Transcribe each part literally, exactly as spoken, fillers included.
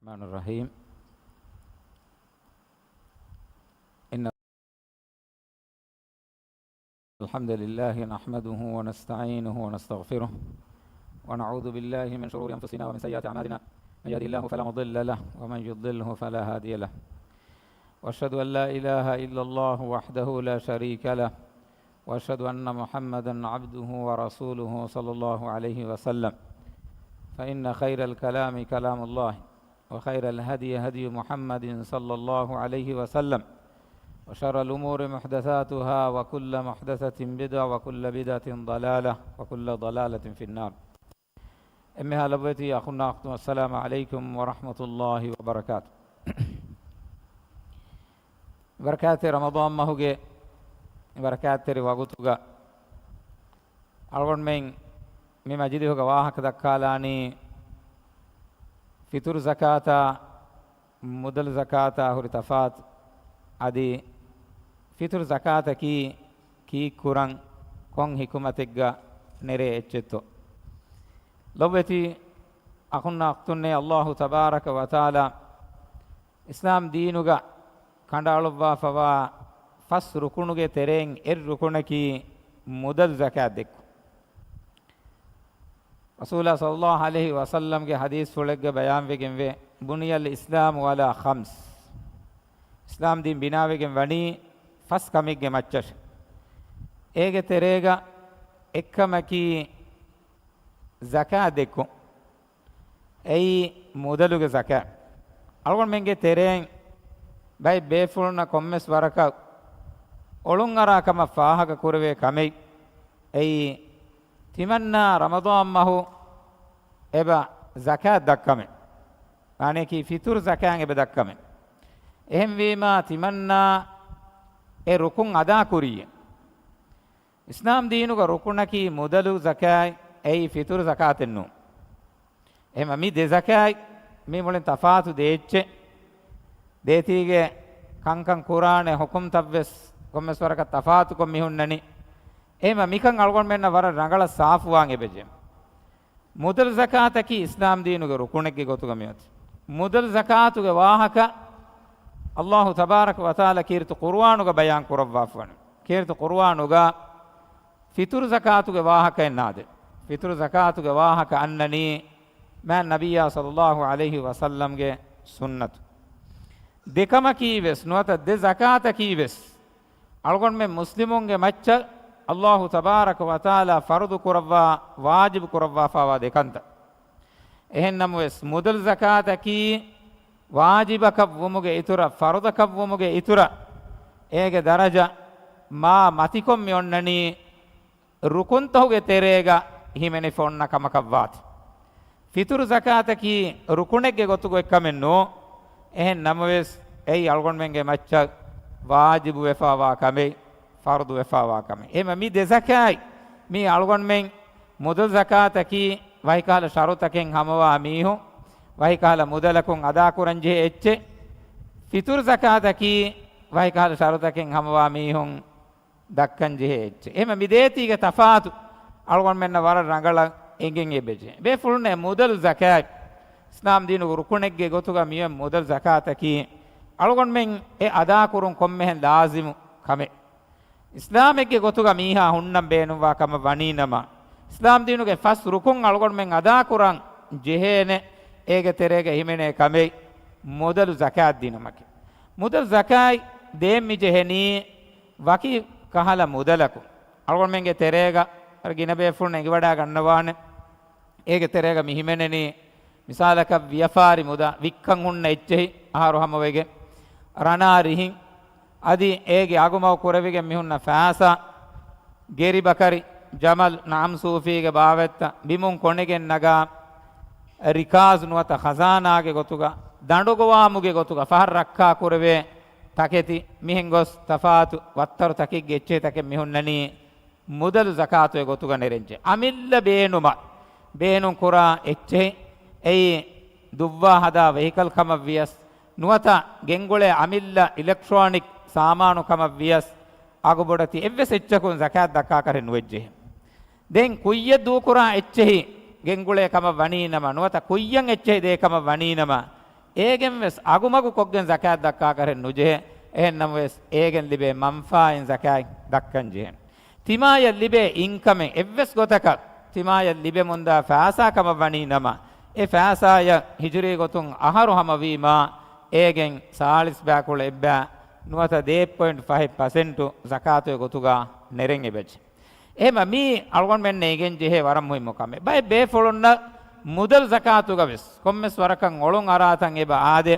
الرحمن الرحيم. إن الحمد لله نحمده ونستعينه ونستغفره، ونعوذ بالله من شرور أنفسنا ومن سيئات أعمالنا. من يهده الله فلا مضل له، ومن يضلله فلا هادي له. وأشهد أن لا إله إلا الله وحده لا شريك له، وأشهد أن محمدا عبده ورسوله صلى الله عليه وسلم. فإن خير الكلام كلام الله، وخير الهدي هدي محمد صلى الله عليه وسلم، وشر الأمور محدثاتها، وكل محدثة بدعة، وكل بدعة ضلالة، وكل ضلالة في النار. އެންމެހާ ލޮބުވެތި އަޚުންނާ އުޚްތުން، އައްސަލާމު ޢަލައިކުމް ވަރަޙްމަތުﷲި ވަބަރަކާތު. ބަރަކާތްތެރި ރަމަޟާން މަހުގެ ބަރަކާތްތެރި ވަގުތުގަ އަޅުގަނޑުމެން މި މަޖިލިހުގަ ވާހަކަ ދައްކާލާނީ، ފިތުރު ޒަކާތާ މުދަލު ޒަކާތާ ހުރި ތަފާތު، އަދި ފިތުރު ޒަކާތަކީ ކީއްކުރަން ކޮން ޙިކުމަތެއްގަ ނެރޭ އެއްޗެއްތޯ؟ ލޮބުވެތި އަޚުންނާ އުޚްތުންނޭ، ﷲ ތަބާރަކަ ވަތަޢާލާ އިސްލާމް ދީނުގަ ކަނޑައަޅުއްވާފަވާ ފަސް ރުކުނުގެ ތެރެއިން އެއް ރުކުނަކީ މުދަލު ޒަކާތް ދެއްކުން. ރަސޫލާ ޞައްލަﷲު ޢަލައިހި ވަސައްލަމްގެ ޙަދީޘްފުޅެއްގަ ބަޔާންވެގެންވޭ، بني الإسلام على خمس. އިސްލާމް ދީން ބިނާވެގެން ވަނީ ފަސް ކަމެއްގެ މައްޗަށް. އޭގެ ތެރޭގަ އެއްކަމަކީ ޒަކާތް ދެއްކުން. އެއީ މުދަލުގެ ޒަކާތް. އަޅުގަނޑުމެންގެ ތެރެއިން ބައެއް ބޭފުޅުންނަށް ކޮންމެސް ވަރަކަށް އޮޅުންއަރާ ކަމަށް ފާހަގަ ކުރެވޭ ކަމެއް. އެއީ ތިމަންނާ ރަމަޟާން މަހު އެބަ ޒަކާތް ދައްކަމެއް. މާނަޔަކީ ފިތުރު ޒަކާތް އެބަ ދައްކަމެއް. އެހެންވީމާ ތިމަންނާ އެ ރުކުން އަދާކުރިއްޔޭ. އިސްލާމް ދީނުގަ ރުކުނަކީ މުދަލު ޒަކާތް، އެއީ ފިތުރު ޒަކާތެއް ނޫން. އެހެންވީމަ މި ދެ ޒަކާތް މީ މުޅިން ތަފާތު ދޭއްޗެއް. ދޭތީގެ ކަންކަން ކުރާނެ ޙުކުމްތައްވެސް ކޮންމެސް ވަރަކަށް ތަފާތުކޮށް މި ހުންނަނީ. އެހެންވީމަ މިކަން އަޅުގަނޑުމެންނަށް ވަރަށް ރަނގަޅަށް ސާފުވާން އެބަޖެހޭ. މުދަލު ޒަކާތަކީ އިސްލާމް ދީނުގެ ރުކުނެއްގެ ގޮތުގަ މިއޮތީ. މުދަލު ޒަކާތުގެ ވާހަކަ ﷲ ތަބާރަކަ ވަތަޢާލާ ކީރިތި ޤުރުއާނުގަ ބަޔާން ކުރައްވާފަވަނީ. ކީރިތި ޤުރުއާނުގަ ފިތުރު ޒަކާތުގެ ވާހަކައެއް ނާދޭ. ފިތުރު ޒަކާތުގެ ވާހަކަ އަންނަނީ މާތް ނަބިއްޔާ ޞައްލަﷲު ޢަލައިހި ވަސައްލަމްގެ ސުންނަތު. ދެ ކަމަކީ ވެސް ނުވަތަ ދެ ޒަކާތަކީ ވެސް އަޅުގަނޑުމެން މުސްލިމުންގެ މައްޗަށް ﷲ ތަބާރަކަ ވަތަޢާލާ ފަރުޟު ކުރައްވާ، ވާޖިބު ކުރައްވާފަވާ ދެ ކަންތައް. އެހެން ނަމަވެސް، މުދަލު ޒަކާތަކީ ވާޖިބަކަށް ވުމުގެ އިތުރަށް، ފަރުޟަކަށް ވުމުގެ އިތުރަށް، އޭގެ ދަރަޖަ މާ މަތިކޮށް މި އޮންނަނީ ރުކުންތަހުގެ ތެރޭގަ ހިމެނިފަ އޮންނަ ކަމަކަށް ވާތީ. ފިތުރު ޒަކާތަކީ ރުކުނެއްގެ ގޮތުގަ އެއްކަމެއް ނޫން. އެހެން ނަމަވެސް، އެއީ އަޅުގަނޑުމެންގެ މައްޗަށް ވާޖިބުވެފަވާ ކަމެއް، ފަރުޟުވެފަވާ ކަމެއް. އެހެންވީމަ މި ދެ ޒަކާތް، މީ އަޅުގަނޑުމެން މުދަލު ޒަކާތަކީ ވަކިކަހަލަ ޝަރުތަކެއް ހަމަވާ މީހުން، ވަކިކަހަލަ މުދަލަކުން އަދާކުރަން ޖެހޭ އެއްޗެއް. ފިތުރު ޒަކާތަކީ ވަކިކަހަލަ ޝަރުތަކެއް ހަމަވާ މީހުން ދައްކަން ޖެހޭ އެއްޗެއް. އެހެންވީމަ މި ދޭތީގެ ތަފާތު އަޅުގަނޑުމެންނަށް ވަރަށް ރަނގަޅަށް އެނގެން އެބަޖެހޭ. ބޭފުޅުންނޭ، މުދަލު ޒަކާތް، އިސްލާމް ދީނުގެ ރުކުނެއްގެ ގޮތުގަ މިއޮތް މުދަލު ޒަކާތަކީ އަޅުގަނޑުމެން އެ އަދާކުރުން ކޮންމެހެން ލާޒިމު ކަމެއް. އިސްލާމެއްގެ ގޮތުގަ މީހާ ހުންނަން ބޭނުންވާ ކަމަށް ވަނީނަމަ، އިސްލާމް ދީނުގެ ފަސް ރުކުން އަޅުގަނޑުމެން އަދާކުރަން ޖެހޭނެ، އޭގެ ތެރޭގަ ހިމެނޭ ކަމެއް މުދަލު ޒަކާތް ދިނުމަކީ. މުދަލު ޒަކާތް ދޭން މި ޖެހެނީ ވަކި ކަހަލަ މުދަލަކުން. އަޅުގަނޑުމެންގެ ތެރޭގަ ވަރަށް ގިނަ ބޭފުޅުން އެނގިވަޑާ ގަންނަވާނެ. އޭގެ ތެރޭގަ މި ހިމެނެނީ، މިސާލަކަށް، ވިޔަފާރި މުދާ، ވިއްކަން ހުންނަ އެއްޗެހި އަހަރު ހަމަވެގެން، ރަނާ ރިހިން، އަދި އޭގެ އަގުމަގު ކުރެވިގެން މި ހުންނަ ފައިސާ، ގެރިބަކަރި، ޖަމަލް، ނަޢަމް ސޫފީގެ ބާވަތްތައް، ބިމުން ކޮނެގެން ނަގާ ރިކާޒް ނުވަތަ ޚަޒާނާގެ ގޮތުގަ، ދަނޑުގަވާމުގެ ގޮތުގަ ފަހަރު ރައްކާ ކުރެވޭ ތަކެތި، މިހެން ގޮސް ތަފާތު ވައްތަރު ތަކެއްގެ އެއްޗެހި ތަކެއް މި ހުންނަނީ މުދަލު ޒަކާތުގެ ގޮތުގަ ނެރެންޖެ. އަމިއްލަ ބޭނުމަށް ބޭނުން ކުރާ އެއްޗެހި، އެއީ ދުއްވާ ހަދާ ވެހިކަލް ކަމަށް ވިޔަސް، ނުވަތަ ގެންގުޅޭ އަމިއްލަ އިލެކްޓްރޯނިކް ސާމާނު ކަމަށް ވިޔަސް، އަގުބޮޑެތި އެއްވެސް އެއްޗަކުން ޒަކާތް ދައްކާކަށް ނުވެއްޖެ. ދެން ކުއްޔަށް ދޫކުރާ އެއްޗެހި ގެންގުޅޭ ކަމަށް ވަނީނަމަ، ނުވަތަ ކުއްޔަށް އެއްޗެހި ދޭ ކަމަށް ވަނީނަމަ، އޭގެން ވެސް އަގުމަގު ކޮށްގެން ޒަކާތް ދައްކާކަށެއް ނުޖެހޭ. އެހެން ނަމަވެސް، އޭގެން ލިބޭ މަންފާއިން ޒަކާތް ދައްކަން ޖެހޭނެ. ތިމާޔަށް ލިބޭ އިންކަމެއް އެއްވެސް ގޮތަކަށް ތިމާޔަށް ލިބެމުންދާ ފައިސާ ކަމަށް ވަނީ ނަމަ، އެ ފައިސާޔަށް ހިޖުރީ ގޮތުން އަހަރު ހަމަވީމާ، އޭގެން ސާޅީސް ބައިކުޅަ އެއްބައި ނުވަތަ ދޭއް ޕޮއިންޓް ފަހެއް ޕަސެންޓު ޒަކާތުގެ ގޮތުގަ ނެރެން އެބަޖެ. އެހެމަ މީ އަޅުގަނޑުމެން އެނގެން ޖެހޭ ވަރަށް މުހިއްމު ކަމެއް. ބައެއް ބޭފުޅުންނަށް މުދަލު ޒަކާތުގަ ވެސް ކޮންމެސް ވަރަކަށް އޮޅުން އަރާތަން އެބަ އާދޭ.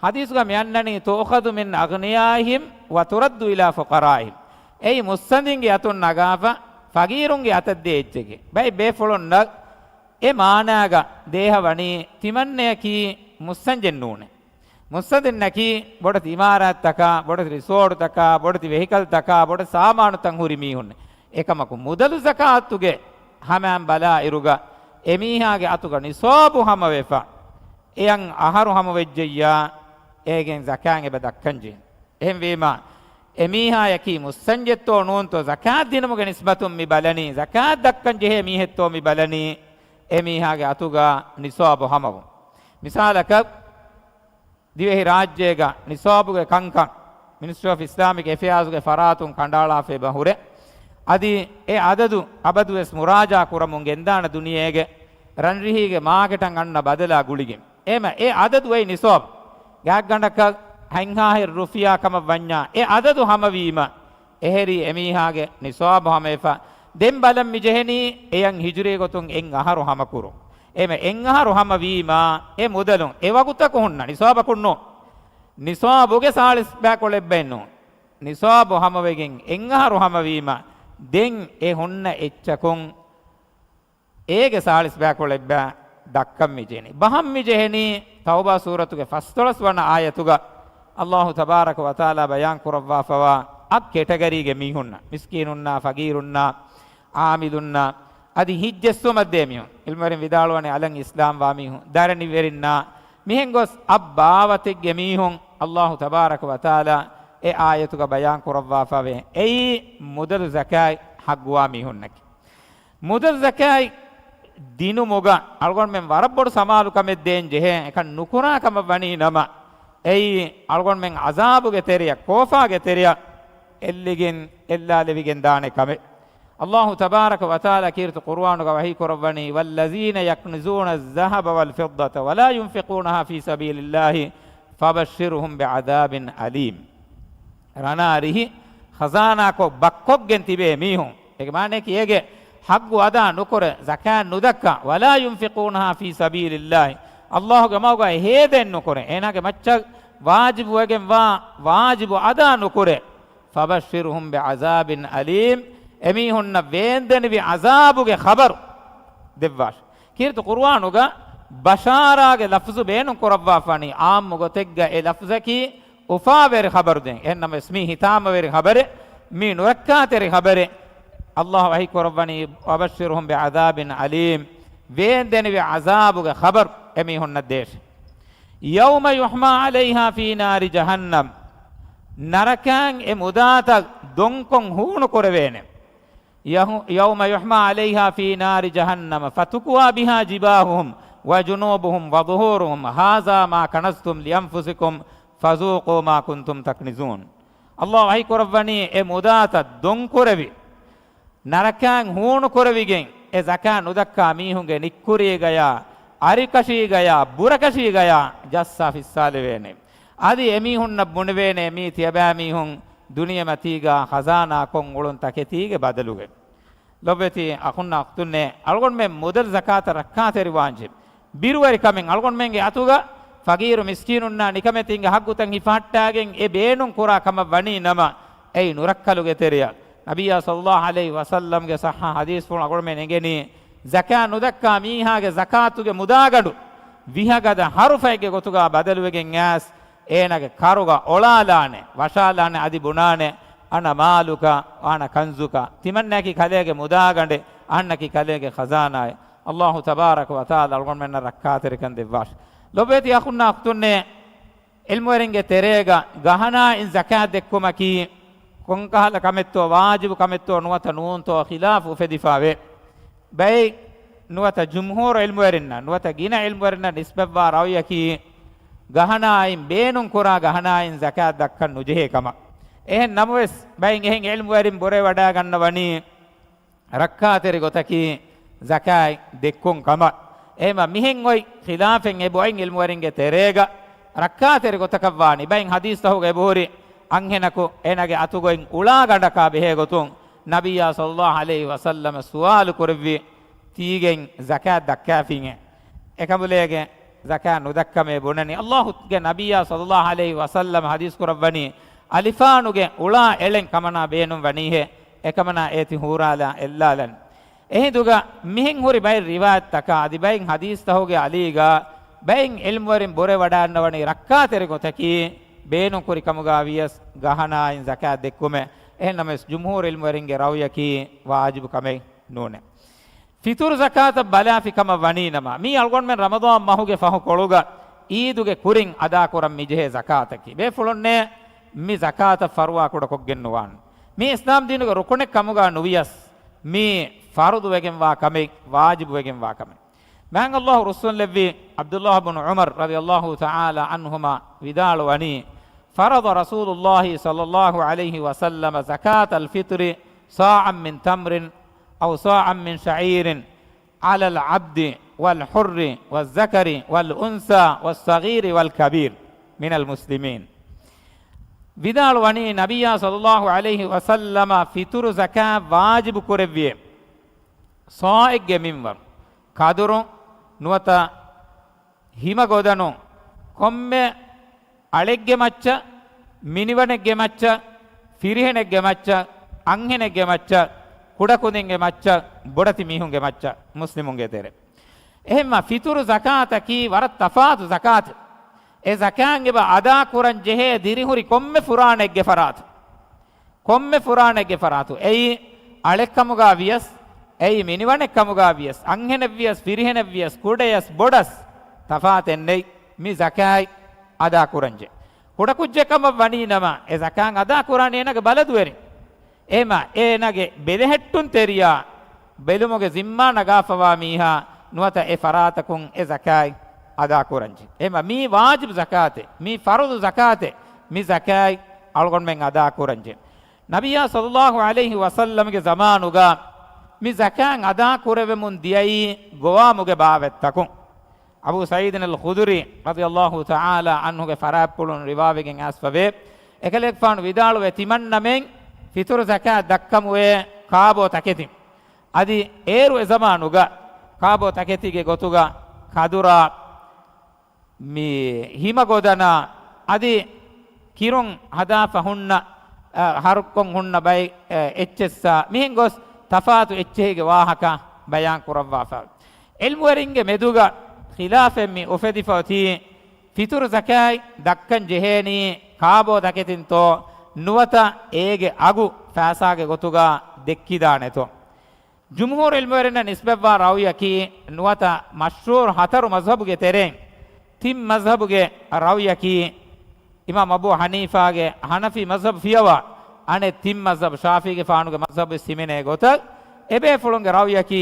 ޙަދީޘުގަ މި އަންނަނީ، "تؤخذ من أغنيائهم وترد إلى فقرائهم." އެއީ މުއްސަނދިންގެ އަތުން ނަގާފަ، ފަގީރުންގެ އަތަށް ދޭ އެއްޗެކޭ. ބައެއް ބޭފުޅުންނަށް އެ މާނާގަ ދޭހަ ވަނީ ތިމަންނަޔަކީ މުއްސަންޖެއް ނޫނޭ. މުއްސަނދިންނަކީ ބޮޑެތި އިމާރާތްތަކާ، ބޮޑެތި ރިސޯޓުތަކާ، ބޮޑެތި ވެހިކަލްތަކާ، ބޮޑެތި ސާމާނުތައް ހުރި މީހުންނޭ. އެކަމަކު، މުދަލު ޒަކާތުގެ ހަމައިން ބަލާއިރުގަ، އެމީހާގެ އަތުގަ ނިޞާބު ހަމަވެފަ، އެޔަށް އަހަރު ހަމަވެއްޖެއްޔާ، އޭގެން ޒަކާތް އެބަ ދައްކަން ޖެހޭ. އެހެންވީމާ، އެމީހާޔަކީ މުއްސަންޖެއްތޯ ނޫންތޯ ޒަކާތް ދިނުމުގެ ނިސްބަތުން މި ބަލަނީ، ޒަކާތް ދައްކަން ޖެހޭ މީހެއްތޯ މި ބަލަނީ، އެމީހާގެ އަތުގަ ނިޞާބު ހަމަވުން. މިސާލަކަށް، ދިވެހި ރާއްޖޭގަ ނިޞާބުގެ ކަންކަން މިނިސްޓްރީ އޮފް އިސްލާމިކް އެފެއާޒުގެ ފަރާތުން ކަނޑައަޅާފަ އެބަ ހުރޭ. އަދި އެ އަދަދު އަބަދުވެސް މުރާޖާ ކުރަމުން ގެންދާނެ ދުނިޔޭގެ ރަންރިހީގެ މާކެޓަށް އަންނަ ބަދަލާ ގުޅިގެން. އެހެމަ އެ އަދަދު އޮތް ނިޞާބު. ގާތްގަނޑަކަށް ހަތްހާހެއް ރުފިޔާ ކަމަށް ވަންޏާ، އެ އަދަދު ހަމަވީމަ، އެހެރީ އެމީހާގެ ނިޞާބު ހަމަވެފަ. ދެން ބަލަން މި ޖެހެނީ، އެޔަށް ހިޖުރީ ގޮތުން އެއް އަހަރު ހަމަކުރުން. އެހެމަ އެއް އަހަރު ހަމަވީމާ، އެ މުދަލުން އެ ވަގުތަކު ހުންނަ ނިޞާބަކުން ނޫން. ނިޞާބުގެ ސާޅީސް ބައިކުޅަ އެއްބައެއް ނޫން. ނިޞާބު ހަމަވެގެން އެއް އަހަރު ހަމަވީމަ، ދެން އެ ހުންނަ އެއްޗަކުން އޭގެ ސާޅީސް ބައިކުޅަ އެއްބައި ދައްކަން މި ޖެހެނީ. ބަހަން މި ޖެހެނީ ތައުބާ ސޫރަތުގެ ފަސްދޮޅަސް ވަނަ އާޔަތުގަ ﷲ ތަބާރަކަ ވަތަޢާލާ ބަޔާން ކުރައްވާފަވާ އަށް ކެޓަގަރީގެ މީހުންނަށް، މިސްކީނުންނާ، ފަގީރުންނާ، ޢާމިލުންނާ، އަދި ހިތްޖެއްސުމަށްދޭ މީހުން. ޢިލްމުވެރިން ވިދާޅުވަނީ އަލަށް އިސްލާމްވާ މީހުން، ދަރަނިވެރިންނާ، މިހެން ގޮސް އަށް ބާވަތެއްގެ މީހުން ﷲ ތަބާރަކަ ވަތަޢާލާ އެ އާޔަތުގަ ބަޔާން ކުރައްވާފަވޭ. އެއީ މުދަލު ޒަކާތް ޙައްޤުވާ މީހުންނަކީ. މުދަލު ޒަކާތް ދިނުމުގަ އަޅުގަނޑުމެން ވަރަށް ބޮޑު ސަމާލުކަމެއް ދޭން ޖެހޭ. އެކަން ނުކުރާ ކަމަށް ވަނީ ނަމަ، އެއީ އަޅުގަނޑުމެން ޢަޛާބުގެ ތެރެއަށް، ކޯފާގެ ތެރެއަށް އެއްލިގެން އެއްލާލެވިގެން ދާނެ ކަމެއް. ﷲ ތަބާރަކަ ވަތަޢާލާ ކީރިތި ޤުރުއާނުގަ ވަޙީ ކުރައްވަނީ، "والذين يكنزون الذهب والفضة ولا ينفقونها في سبيل الله فبشرهم بعذاب أليم." ރަނާ ރިހި ޚަޒާނާކޮށް ބައްކޮށްގެން ތިބޭ މީހުން، އޭގެ މާނައަކީ އޭގެ ޙައްޤު އަދާ ނުކުރެ، ޒަކާތް ނުދައްކާ، "ولا ينفقونها في سبيل الله." ﷲގެ މަގުގައި ހޭދައެއް ނުކުރެ، އޭނާގެ މައްޗަށް ވާޖިބުވެގެންވާ ވާޖިބު އަދާ ނުކުރެ، "فبشرهم بعذاب أليم." އެމީހުންނަށް ވޭންދެނިވި ޢަޛާބުގެ ޚަބަރު ދެއްވާށި. ކީރިތި ޤުރުއާނުގަ ބަޝާރާގެ ލަފްޒު ބޭނުން ކުރައްވާފާނީ، ޢާއްމު ގޮތެއްގަ އެ ލަފްޒަކީ އުފާވެރި ޚަބަރު ދޭން. އެހެންނަމަވެސް މީ ހިތާމަވެރި ޚަބަރެއް، މީ ނުރައްކާތެރި ޚަބަރެއް. ﷲ ވަޙީ ކުރައްވަނީ، "وبشرهم بعذاب أليم." ވޭންދެނިވި ޢަޛާބުގެ ޚަބަރު އެމީހުންނަށް ދޭށި. "يوم يحمى عليها في نار جهنم." ނަރަކައިން އެ މުދާތައް ދޮންކޮށް ހޫނު ކުރެވޭނެ. يهو-، "يوم يحمى عليها في نار جهنم فتكوى بها جباههم وجنوبهم وظهورهم هذا ما كنزتم لأنفسكم فذوقوا ما كنتم تكنزون." ﷲ ވަޙީ ކުރައްވަނީ އެ މުދާތައް ދޮންކުރެވި، ނަރަކައިން ހޫނުކުރެވިގެން އެ ޒަކާތް ނުދައްކާ މީހުންގެ ނިއްކުރީގަޔާ، އަރިކަށީގަޔާ، ބުރަކަށީގަޔާ ޖައްސާ ފިއްސާލެވޭނެ. އަދި އެމީހުންނަށް ބުނެވޭނެ މީ ތިޔަބައިމީހުން ދުނިޔެމަތީގަ ޚަޒާނާ ކޮށް އުޅުން ތަކެތީގެ ބަދަލުގަ. ލޮބުވެތި އަޚުންނާ އުޚްތުންނޭ، އަޅުގަނޑުމެން މުދަލު ޒަކާތަށް ރައްކާތެރިވާންޖެ، ބިރުވެރިކަމެއް އަޅުގަނޑުމެންގެ އަތުގަ ފަގީރު މިސްކީނުންނާ ނިކަމެތީންގެ ޙައްޤުތައް ހިފަހައްޓާގެން އެ ބޭނުން ކުރާ ކަމަށް ވަނީ ނަމަ، އެއީ ނުރައްކަލުގެ ތެރެއަށް. ނަބިއްޔާ ޞައްލަﷲ ޢަލައިހި ވަސައްލަމްގެ ޞައްޙަ ޙަދީޘްފުޅު އަޅުގަނޑުމެން އެނގެނީ، ޒަކާތް ނުދައްކާ މީހާގެ ޒަކާތުގެ މުދާގަނޑު ވިހަ ގަދަ ހަރުފައެއްގެ ގޮތުގަ ބަދަލުވެގެން އައިސް، އޭނާގެ ކަރުގަ އޮޅާލާނެ، ވަށާލާނެ، އަދި ބުނާނެ، "أنا مالك وأنا كنزك." ތިމަންނައަކީ ކަލޭގެ މުދާގަނޑެއް، އަހަންނަކީ ކަލޭގެ ޚަޒާނާއެއް. ﷲ ތަބާރަކަ ވަތަޢާލާ އަޅުގަނޑުމެންނަށް ރައްކާތެރިކަން ދެއްވާށި. ލޮބުވެތި އަޚުންނާ އުޚްތުންނޭ، ޢިލްމުވެރިންގެ ތެރޭގަ ގަހަނާއިން ޒަކާތް ދެއްކުމަކީ ކޮންކަހަލަ ކަމެއްތޯ، ވާޖިބު ކަމެއްތޯ ނުވަތަ ނޫންތޯ ޚިލާފު އުފެދިފާވޭ. ބައެއް ނުވަތަ ޖުމްހޫރު ޢިލްމުވެރިންނަށް، ނުވަތަ ގިނަ ޢިލްމުވެރިންނަށް ނިސްބަތްވާ ރައުޔަކީ، ގަހަނާއިން، ބޭނުންކުރާ ގަހަނާއިން ޒަކާތް ދައްކަން ނުޖެހޭ ކަމަށް. އެހެން ނަމަވެސް، ބައެއް އެހެން ޢިލްމުވެރިން ބުރަވެވަޑައިގަންނަވަނީ، ރައްކާތެރި ގޮތަކީ ޒަކާތް ދެއްކުން ކަމަށް. އެހެންވީމަ މިހެން އޮތް ޚިލާފެއް އެބައޮތް ޢިލްމުވެރިންގެ ތެރޭގަ، ރައްކާތެރި ގޮތަކަށް ވާނީ. ބައެއް ޙަދީޘްތަކުގަ އެބަހުރި އަންހެނަކު އޭނާގެ އަތުގައި އުޅާ ގަނޑަކާ ބެހޭ ގޮތުން ނަބިއްޔާ ޞައްލައްލާހު ޢަލައިހި ވަސައްލަމަށް ސުވާލު ކުރެއްވި، ތީގެން ޒަކާތް ދައްކާފީނޭ؟ އެކަނބުލޭގެ ޒަކާތް ނުދައްކަމޭ ބުނަނީ. ﷲގެ ނަބިއްޔާ ޞައްލައްލާހު ޢަލައިހި ވަސައްލަމަ ޙަދީޘް ކުރައްވަނީ، އަލިފާނުގެ އުޅާ އެޅެން ކަމަނާ ބޭނުން ވަނީހޭ، އެކަމަނާ އޭތި ހޫރާލާ އެއްލާލަން. އެހިނދުގަ މިހެން ހުރި ބައެއް ރިވާޔަތްތަކާ އަދި ބައެއް ޙަދީޘްތަކުގެ އަލީގަ ބައެއް ޢިލްމުވެރިން ބުރަވެވަޑައިގަންނަވަނީ ރައްކާތެރި ގޮތަކީ ބޭނުން ކުރި ކަމުގަ ވިޔަސް ގަހަނާއިން ޒަކާތް ދެއްކުމޭ. އެހެން ނަމަވެސް ޖުމްހޫރު ޢިލްމުވެރިންގެ ރައުޔަކީ ވާޖިބު ކަމެއް ނޫނޭ. ފިތުރު ޒަކާތަށް ބަލާފި ކަމަށް ވަނީ ނަމަ، މީ އަޅުގަނޑުމެން ރަމަޟާން މަހުގެ ފަހު ކޮޅުގަ ޢީދުގެ ކުރިން އަދާކުރަން މިޖެހޭ ޒަކާތަކީ. ބޭފުޅުންނޭ މި ޒަކާތަށް ފަރުވާ ކުޑަކޮށްގެން ނުވާން. މީ އިސްލާމް ދީނުގެ ރުކުނެއް ކަމުގަ ނުވިޔަސް، މީ ފަރުޟު ވެގެންވާ ކަމެއް، ވާޖިބު ވެގެންވާ ކަމެއް. މާތް ﷲ ރުއްސުންލެއްވި ޢަބްދުﷲ ބުނު ޢުމަރު ރަޟިޔަﷲ ތަޢާލާ ޢަންހުމާ ވިދާޅުވަނީ، فَرَضَ رَسُولُ اللَّهِ صَلَّى اللَّهُ عَلَيْهِ وَسَلَّمَ زَكَاةَ الْفِطْرِ صَاعًا مِنْ تَمْرٍ أَوْ صَاعًا مِنْ شَعِيرٍ عَلَى الْعَبْدِ وَالْحُرِّ وَالذَّكَرِ وَالْأُنْثَى وَالصَّغِيرِ وَالْكَبِيرِ مِنَ الْمُسْلِمِينَ. ވިދާޅުވަނީ، ނަބިއްޔާ ޞައްލައްލާހު ޢަލައިހި ވަސައްލަމަ ފިތުރު ޒަކާތް ވާޖިބު ކުރެއްވިއޭ، ޞާޢެއްގެ މިންވަރު، ކަދުރު ނުވަތަ ހިމަގޮދަނު، ކޮންމެ އަޅެއްގެ މައްޗަށް، މިނިވަނެއްގެ މައްޗަށް، ފިރިހެނެއްގެ މައްޗަށް، އަންހެނެއްގެ މައްޗަށް، ކުޑަކުދިންގެ މައްޗަށް، ބޮޑެތި މީހުންގެ މައްޗަށް، މުސްލިމުންގެ ތެރޭ. އެހެންމަ ފިތުރު ޒަކާތަކީ ވަރަށް ތަފާތު ޒަކާތެއް. އެ ޒަކާތް އެބަ އަދާ ކުރަން ޖެހޭ ދިރިހުރި ކޮންމެ ފުރާނައެއްގެ ފަރާތު. ކޮންމެ ފުރާނައެއްގެ ފަރާތު. އެއީ އަޅެއްކަމުގަ ވިޔަސް، އެއީ މިނިވަނެއްކަމުގަ ވިޔަސް، އަންހެނެއް ވިޔަސް، ފިރިހެނެއް ވިޔަސް، ކުޑަޔަސް ބޮޑަސް ތަފާތެއް ނެތް. މި ޒަކާތް އަދާ ކުރަންޖެ. ކުޑަކުއްޖެއް ކަމަށް ވަނީ ނަމަ، އެ ޒަކާތް އަދާ ކުރާނީ އޭނަގެ ބަލަދުވެރިން. އެހެމަ އޭނަގެ ބެލެހެއްޓުންތެރިޔާ ބެލުމުގެ ޒިންމާ ނަގާފަވާ މީހާ ނުވަތަ އެ ފަރާތަކުން އެ ޒަކާތް އަދާ ކުރަންޖެ. އެހެމަ މީ ވާޖިބު ޒަކާތެއް، މީ ފަރުޟު ޒަކާތެއް، މި ޒަކާތް އަޅުގަނޑުމެން އަދާ ކުރަންޖެ. ނަބިއްޔާ ޞައްލައްލާހު ޢަލައިހި ވަސައްލަމްގެ ޒަމާނުގަ މި ޒަކާތް އަދާ ކުރެވެމުން ދިޔައީ ގޮވާމުގެ ބާވަތްތަކުން. އަބޫ ސަޢީދުން އަލް ޚުދުރީ ރަޟިޔަﷲ ތަޢާލާ ޢަންހުގެ ފަރާތްޕުޅުން ރިވާވެގެން އައިސްފަވޭ. އެކަލޭގެފާނު ވިދާޅުވޭ، ތިމަންނަމެން ފިތުރު ޒަކާތް ދައްކަމުވޭ ކާބޯ ތަކެތިން. އަދި އޭރު އެ ޒަމާނުގަ ކާބޯ ތަކެތީގެ ގޮތުގަ ކަދުރާ، މި ހިމަގޮދަނާ އަދި ކިރުން ހަދާފަ ހުންނަ، އަ، ހަރުކޮށް ހުންނަ ބައެއް، އެ، އެއްޗެއްސާ މިހެން ގޮސް ތަފާތު އެއްޗެހިގެ ވާހަކަ ބަޔާން ކުރައްވާފަ. ޢިލްމުވެރިންގެ މެދުގަ ޚިލާފެއް މި އުފެދިފަ އޮތީ، ފިތުރު ޒަކާތް ދައްކަން ޖެހޭނީ ކާބޯ ތަކެތިންތޯ ނުވަތަ އޭގެ އަގު ފައިސާގެ ގޮތުގަ ދެއްކިދާނެތޯ؟ ޖުމްހޫރު ޢިލްމުވެރިންނަށް ނިސްބަތްވާ ރައުޔަކީ، ނުވަތަ މަޝްހޫރު ހަތަރު މަޒްހަބުގެ ތެރެއިން ތިން މަޒްހަބުގެ ރައުޔަކީ، އިމާމް އަބޫ ޙަނީފާގެ ޙަނަފީ މަޒްހަބު ފިޔަވާ، އަނެއް ތިން މަޒްހަބު ޝާފިޢީގެފާނުގެ މަޒްހަބު ވެސް ހިމެނޭ ގޮތަށް، އެބޭފުޅުންގެ ރައުޔަކީ،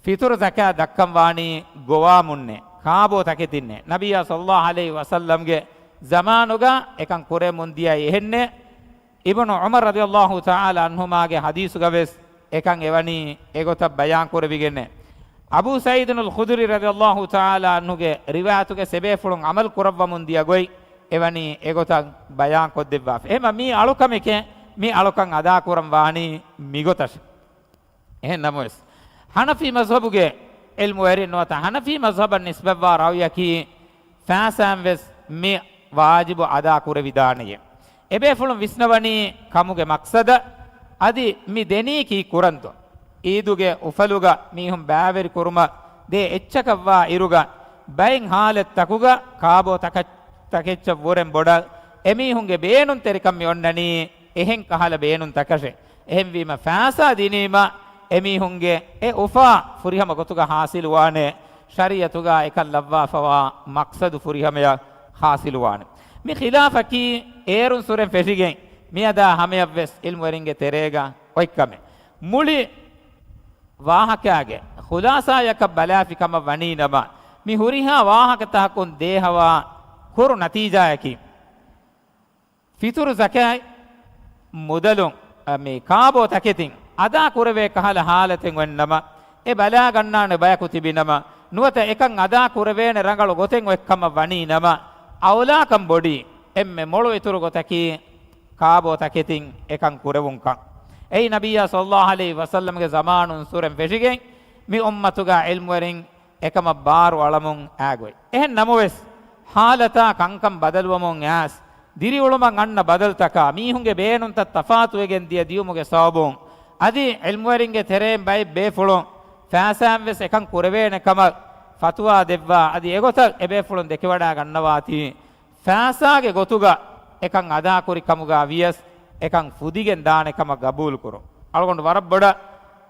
ފިތުރު ޒަކާތް ދައްކަން ވާނީ ގޮވާމުންނޭ، ކާބޯ ތަކެތިންނޭ. ނަބިއްޔާ ޞައްލައްލާހު ޢަލައިހި ވަސައްލަމްގެ ޒަމާނުގަ އެކަން ކުރެމުން ދިޔައީ އެހެންނޭ. އިބްނު ޢުމަރު ރަޟިޔަﷲ ތަޢާލާ ޢަންހުމާގެ ޙަދީޘުގަވެސް އެކަން އެވަނީ އެގޮތަށް ބަޔާން ކުރެވިގެންނޭ. އަބޫ ސަޢީދުން އަލް ޚުދުރީ ރަޟިޔަﷲ ތަޢާލާ ޢަންހުގެ ރިވާޔަތުގެ އެބޭފުޅުން ޢަމަލު ކުރައްވަމުން ދިޔަ ގޮތް އެވަނީ އެގޮތަށް ބަޔާން ކޮށްދެއްވާފަ. އެހެމަ މީ އަޅުކަމެކޭ، މި އަޅުކަން އަދާ ކުރަން ވާނީ މިގޮތަށް. އެހެން ނަމަވެސް، ޙަނަފީ މަޒްހަބުގެ ޢިލްމުވެރިން ނުވަތަ ޙަނަފީ މަޒްހަބަށް ނިސްބަތްވާ ރައުޔަކީ، ފައިސާއިން ވެސް މި ވާޖިބު އަދާ ކުރެވިދާނެޔޭ. އެބޭފުޅުން ވިސްނަވަނީ ކަމުގެ މަޤްޞަދަށް، އަދި މި ދެނީ ކީއްކުރަންތޯ؟ ޢީދުގެ އުފަލުގަ މީހުން ބައިވެރި ކުރުމަށް ދޭ އެއްޗަކަށްވާ އިރުގަ، ބައެއް ޙާލަތްތަކުގަ ކާބޯ ތަކަށް، ތަކެއްޗަށް ވުރެން ބޮޑަށް އެމީހުންގެ ބޭނުންތެރިކަން މި އޮންނަނީ އެހެން ކަހަލަ ބޭނުންތަކަށޭ. އެހެންވީމަ، ފައިސާ ދިނީމަ އެމީހުންގެ އެ އުފާ ފުރިހަމަ ގޮތުގަ ޙާޞިލުވާނެ، ޝަރީޢަތުގަ އެކަން ލައްވާފަވާ މަޤްޞަދު ފުރިހަމަޔަށް ޙާޞިލުވާނެ. މި ޚިލާފަކީ އޭރުން ސުރެން ފެށިގެން މިއަދާ ހަމަޔަށްވެސް ޢިލްމުވެރިންގެ ތެރޭގަ އޮތްކަމެއް. މުޅި ވާހަކާގެ ޚުލާޞާޔަކަށް ބަލާފި ކަމަށް ވަނީ ނަމަ، މި ހުރިހާ ވާހަކަތަކުން ދޭހަވާ ކުރު ނަތީޖާއަކީ، ފިތުރު ޒަކާތް މުދަލުން، އަ، މި ކާބޯ ތަކެތިން އަދާ ކުރެވޭ ކަހަލަ ހާލަތެއް އޮތްނަމަ، އެ ބަލާގަންނާނެ ބަޔަކު ތިބިނަމަ، ނުވަތަ އެކަން އަދާ ކުރެވޭނެ ރަނގަޅު ގޮތެއް އޮތްކަމަށް ވަނީ ނަމަ، އައުލާކަން ބޮޑީ އެންމެ މޮޅު އިތުރު ގޮތަކީ ކާބޯ ތަކެތިން އެކަން ކުރެވުންކަން. އެއީ ނަބިއްޔާ ޞައްލައްލާހު ޢަލައިހި ވަސައްލަމްގެ ޒަމާނުން ސުރެން ފެށިގެން މި އުއްމަތުގަ ޢިލްމުވެރިން އެކަމަށް ބާރު އަޅަމުން އާގޮތް. އެހެން ނަމަވެސް، ހާލަތާ ކަންކަން ބަދަލުވަމުން އައިސް، ދިރިއުޅުމަށް އަންނަ ބަދަލުތަކާ، މީހުންގެ ބޭނުންތައް ތަފާތުވެގެން ދިޔަ ދިޔުމުގެ ސަބަބުން، އަދި ޢިލްމުވެރިންގެ ތެރެއިން ބައެއް ބޭފުޅުން ފައިސާއިން ވެސް އެކަން ކުރެވޭނެ ކަމަށް ފަތުވާ ދެއްވާ، އަދި އެގޮތަށް އެބޭފުޅުން ދެކެވަޑާ ގަންނަވާތީ، ފައިސާގެ ގޮތުގަ އެކަން އަދާކުރި ކަމުގަ ވިޔަސް، އެކަން ފުދިގެން ދާނެ ކަމަށް ގަބޫލު ކުރުން. އަޅުގަނޑު ވަރަށް ބޮޑަށް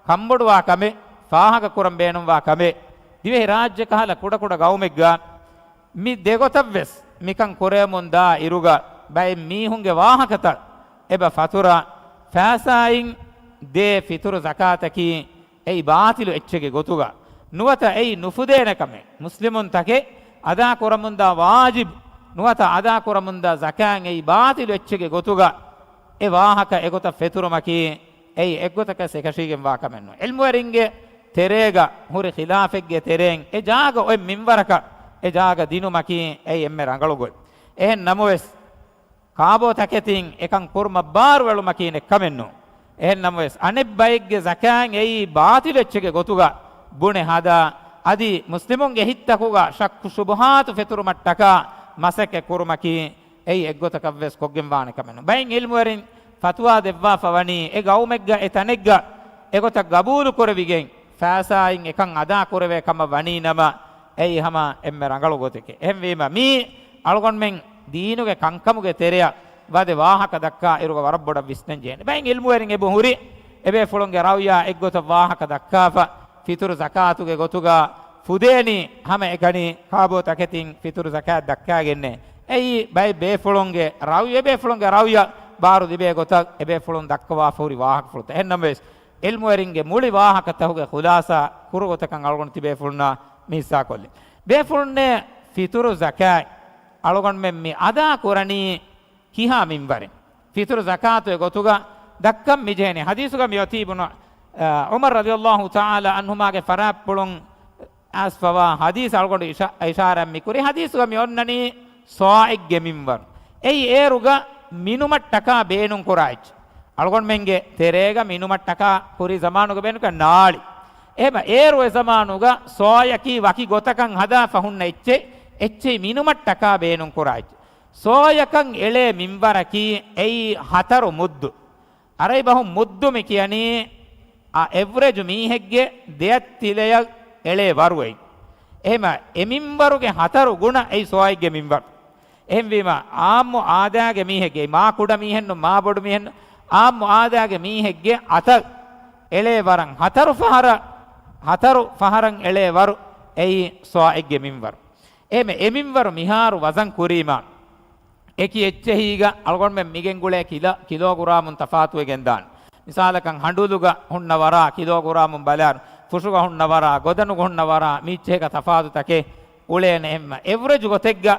ކަންބޮޑުވާ ކަމެއް، ފާހަގަ ކުރަން ބޭނުންވާ ކަމެއް. ދިވެހި ރާއްޖެ ކަހަލަ ކުޑަކުޑަ ގައުމެއްގަ މި ދެގޮތަށްވެސް މިކަން ކުރެވެމުން ދާ އިރުގަ، ބައެއް މީހުންގެ ވާހަކަތައް އެބަ ފަތުރަ، ފައިސާއިން ދޭ ފިތުރު ޒަކާތަކީ އެއީ ބާޠިލު އެއްޗެއްގެ ގޮތުގަ، ނުވަތަ އެއީ ނުފުދޭނެ ކަމެއް، މުސްލިމުންތަކެއް އަދާ ކުރަމުންދާ ވާޖިބު، ނުވަތަ އަދާ ކުރަމުންދާ ޒަކާތް އެއީ ބާޠިލު އެއްޗެއްގެ ގޮތުގަ، އެ ވާހަކަ އެގޮތަށް ފެތުރުމަކީ އެއީ އެއްގޮތަކަށް އެކަށީގެންވާ ކަމެއް ނޫން. ޢިލްމުވެރިންގެ ތެރޭގަ ހުރި ޚިލާފެއްގެ ތެރެއިން އެ ޖާގަ އޮތް މިންވަރަކަށް އެ ޖާގަ ދިނުމަކީ އެއީ އެންމެ ރަނގަޅު ގޮތް. އެހެން ނަމަވެސް، ކާބޯ ތަކެތިން އެކަން ކުރުމަށް ބާރުއެޅުމަކީ ނެއްކަމެއް ނޫން. އެހެން ނަމަވެސް، އަނެއް ބައެއްގެ ޒަކާތް އެއީ ބާޠިލު އެއްޗެއްގެ ގޮތުގަ ބުނެ ހަދާ، އަދި މުސްލިމުންގެ ހިތްތަކުގަ ޝައްކު ޝުބުހާތު ފެތުރުމަށްޓަކާ މަސައްކަތް ކުރުމަކީ އެއީ އެއްގޮތަކަށްވެސް ކޮށްގެންވާނެ ކަމެއް ނޫން. ބައެއް ޢިލްމުވެރިން ފަތުވާ ދެއްވާފަ ވަނީ، އެ ގައުމެއްގަ އެ ތަނެއްގަ އެގޮތަށް ގަބޫލު ކުރެވިގެން، ފައިސާއިން އެކަން އަދާ ކުރެވޭ ކަމަށް ވަނީ ނަމަ، އެއީ ހަމަ އެންމެ ރަނގަޅު ގޮތެކޭ. އެހެންވީމަ، މީ އަޅުގަނޑުމެން ދީނުގެ ކަންކަމުގެ ތެރެއަށް ވަދެ ވާހަކަ ދައްކާ އިރުގަ ވަރަށް ބޮޑަށް ވިސްނަން ޖެހޭނެ. ބައެއް ޢިލްމުވެރިން އެބަ ހުރި އެބޭފުޅުންގެ ރައުޔާ އެއްގޮތަށް ވާހަކަ ދައްކާފަ، ފިތުރު ޒަކާތުގެ ގޮތުގަ ފުދޭނީ ހަމައެކަނި ކާބޯ ތަކެތިން ފިތުރު ޒަކާތް ދައްކާގެންނޭ. އެއީ ބައެއް ބޭފުޅުންގެ ރައުޔު، އެބޭފުޅުންގެ ރައުޔަށް ބާރު ލިބޭ ގޮތަށް އެބޭފުޅުން ދައްކަވާފަ ހުރި ވާހަކަފުޅުތައް. އެހެން ނަމަވެސް، ޢިލްމުވެރިންގެ މުޅި ވާހަކަތަކުގެ ޚުލާސާ ކުރު ގޮތަކަށް އަޅުގަނޑު ތިބޭފުޅުންނާ މި ހިއްސާ ކޮށްލި. ބޭފުޅުންނޭ ފިތުރު ޒަކާތް އަޅުގަނޑުމެން މި އަދާ ކުރަނީ ކިހާ މިންވަރެއް؟ ފިތުރު ޒަކާތުގެ ގޮތުގަ ދައްކަން މި ޖެހެނީ. ޙަދީޘުގަ މި އޮތީ އިބްނު، އަ، ޢުމަރު ރަޟިޔަﷲ ތަޢާލާ ޢަންހުމާގެ ފަރާތްޕުޅުން އައިސްފަވާ ޙަދީޘް އަޅުގަނޑު އިޝާ-، އިޝާރާތް މި ކުރި ޙަދީޘުގަ މި އޮންނަނީ ސާޢެއްގެ މިންވަރު. އެއީ އޭރުގަ މިނުމަށްޓަކާ ބޭނުން ކުރާ އެއްޗެއް. އަޅުގަނޑުމެންގެ ތެރޭގަ މިނުމަށްޓަކާ ކުރި ޒަމާނުގަ ބޭނުން ކުރާ ނާޅި. އެހެމަ އޭރު އެ ޒަމާނުގަ ސާޢަކީ ވަކި ގޮތަކަށް ހަދާފަ ހުންނަ އެއްޗެއް، އެއްޗެއް މިނުމަށްޓަކާ ބޭނުން ކުރާ އެއްޗެއް. ސާޢަކަށް އެޅޭ މިންވަރަކީ އެއީ ހަތަރު މުއްދު. އަރަބި ބަހުން މުއްދު މި ކިޔަނީ، އަ، އެވްރެޖު މީހެއްގެ ދެއަތް ތިލަޔަށް އެޅޭ ވަރު އެއީ. އެހެމަ އެ މިންވަރުގެ ހަތަރު ގުނަ އެއީ ސާޢެއްގެ މިންވަރު. އެހެންވީމަ، އާއްމު އާދައިގެ މީހެއްގެ، މާ ކުޑަ މީހެއްނު، މާ ބޮޑު މީހެއްނު، އާއްމު އާދައިގެ މީހެއްގެ އަތަށް އެޅޭ ވަރަށް ހަތަރު ފަހަރަށް، ހަތަރު ފަހަރަށް އެޅޭ ވަރު އެއީ ސާޢެއްގެ މިންވަރު. އެހެމަ އެ މިންވަރު މިހާރު ވަޒަން ކުރީމަ، އެކި އެއްޗެހީގަ އަޅުގަނޑުމެން މިގެންގުޅޭ ކިލަ-، ކިލޯގުރާމުން ތަފާތުވެގެންދާނެ. މިސާލަކަށް، ހަނޑުލުގަ ހުންނަ ވަރާ ކިލޯގުރާމުން ބަލާރު، ފުށުގަ ހުންނަ ވަރާ، ގޮދަނުގަ ހުންނަ ވަރާ، މިއެއްޗެހިގަ ތަފާތުތަކެއް އުޅޭނެ. އެހެންމަ އެވްރެޖް ގޮތެއްގަ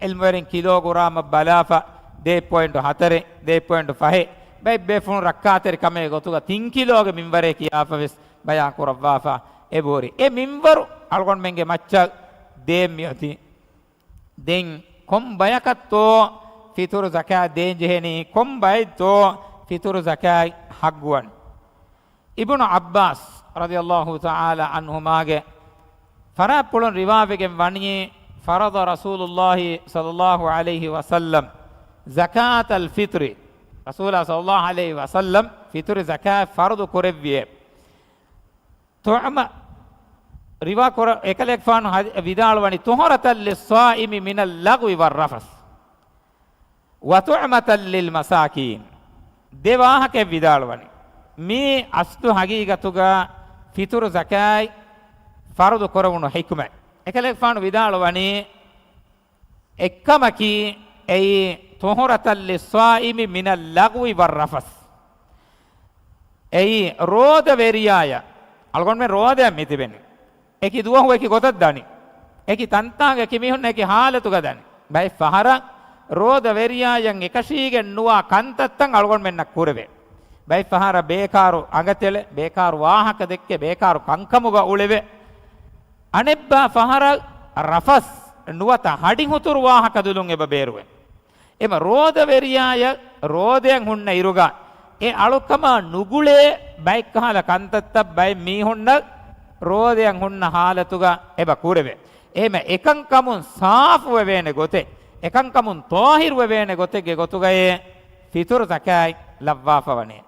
ޢިލްމުވެރިން ކިލޯގުރާމަށް ބަލާފަ، ދޭއް ޕޮއިންޓު ހަތަރެއް، ދޭއް ޕޮއިންޓު ފަހެއް، ބައެއް ބޭފުޅުން ރައްކާތެރި ކަމެއް ގޮތުގަ ތިން ކިލޯގެ މިންވަރެއް ކިޔާފަ ވެސް ބަޔާން ކުރައްވާފަ އެބަހުރި. އެ މިންވަރު އަޅުގަނޑުމެންގެ މައްޗަށް ދޭން މިއޮތީ. ދެން ކޮން ބަޔަކަށްތޯ ފިތުރު ޒަކާތް ދޭން ޖެހެނީ؟ ކޮން ބައެއްތޯ ފިތުރު ޒަކާތް ޙައްޤުވަނީ؟ އިބްނު ޢައްބާސް ރަޟިޔަﷲ ތަޢާލާ ޢަންހުމާގެ ފަރާތްޕުޅުން ރިވާވެގެން ވަނީ، فرض رسول الله صلى الله عليه وسلم زكاة الفطر، ރަސޫލާ ޞައްލަﷲ ޢަލައިހި ވަސައްލަމް ފިތުރު ޒަކާތް ފަރުޟު ކުރެއްވިއޭ. ތުޢުމަ، ރިވާ ކުރ-، އެކަލޭގެފާނު ހަދި-، ވިދާޅުވަނީ، طهرة للصائم من اللغو والرفث وطعمة للمساكين. ދެ ވާހަކައެއް ވިދާޅުވަނީ. މީ އަސްލު ހަގީގަތުގަ ފިތުރު ޒަކާތް ފަރުޟު ކުރެވުނު ޙިކުމަތް. އެކަލޭގެފާނު ވިދާޅުވަނީ، އެއްކަމަކީ، އެއީ، طهرة للصائم من اللغو والرفث. އެއީ، ރޯދަ ވެރިޔާޔަށް، އަޅުގަނޑުމެން ރޯދައަށް މިތިބެނީ. އެކި ދުވަހު އެކި ގޮތަށް ދަނީ. އެކި ތަންތާނގަ އެކި މީހުން އެކި ހާލަތުގަ ދަނީ. ބައެއް ފަހަރަށް ރޯދަވެރިޔާޔަށް އެކަށީގެން ނުވާ ކަންތައްތައް އަޅުގަނޑުމެންނަށް ކުރެވޭ. ބައެއް ފަހަރަށް ބޭކާރު އަނގަތެޅޭ، ބޭކާރު ވާހަކަ ދެއްކޭ، ބޭކާރު ކަންކަމުގަ އުޅެވޭ. އަނެއްބާ ފަހަރަށް ރަފަސް ނުވަތަ ހަޑިހުތުރު ވާހަކަ ދުލުން އެބަ ބޭރުވޭ. އެމަ ރޯދަވެރިޔާޔަށް ރޯދަޔަށް ހުންނަ އިރުގަ އެ އަޅުކަމާ ނުގުޅޭ ބައެއްކަހަލަ ކަންތައްތައް ބައެއް މީހުންނަށް ރޯދަޔަށް ހުންނަ ހާލަތުގަ އެބަ ކުރެވޭ. އެމަ އެކަންކަމުން ސާފުވެވޭނެ ގޮތެއް، އެކަންކަމުން ޠާހިރުވެވޭނެ ގޮތެއްގެ ގޮތުގައޭ ފިތުރު ޒަކާތް ލައްވާފަ ވަނީ.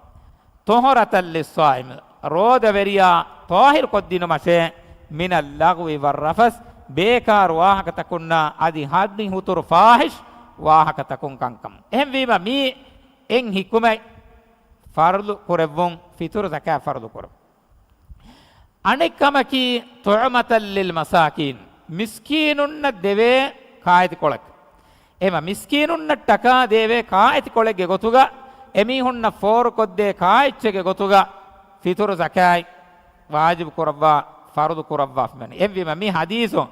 ޠަހުރަތަށް ލިއްޞާއިމް، ރޯދަވެރިޔާ ޠާހިރު ކޮށްދިނުމަށޭ، މިނައް ލަޣުވި ވައްރަފަސް، ބޭކާރު ވާހަކަތަކުންނާ އަދި ހަޑި ހުތުރު ފާހިޝް ވާހަކަތަކުން ކަންކަމަށް. އެހެންވީމަ މީ އެއް ހިކުމަތް ފަރުޟު ކުރެއްވުން، ފިތުރު ޒަކާތް ފަރުޟު ކުރުން. އަނެއް ކަމަކީ، ޠުޢުމަތަން ލިލް މަސާކީން، މިސްކީނުންނަށް ދެވޭ ކާއެތިކޮޅެއް. އެމަ މިސްކީނުންނަށްޓަކާ ދެވޭ ކާއެތިކޮޅެއްގެ ގޮތުގަ، އެމީހުންނަށް ފޯރުކޮށްދޭ ކާއެއްޗެއްގެ ގޮތުގަ، ފިތުރު ޒަކާތް ވާޖިބު ކުރައްވާ، ފަރުޟު ކުރައްވާފަ މެނި. އެހެންވީމަ މި ޙަދީޘު،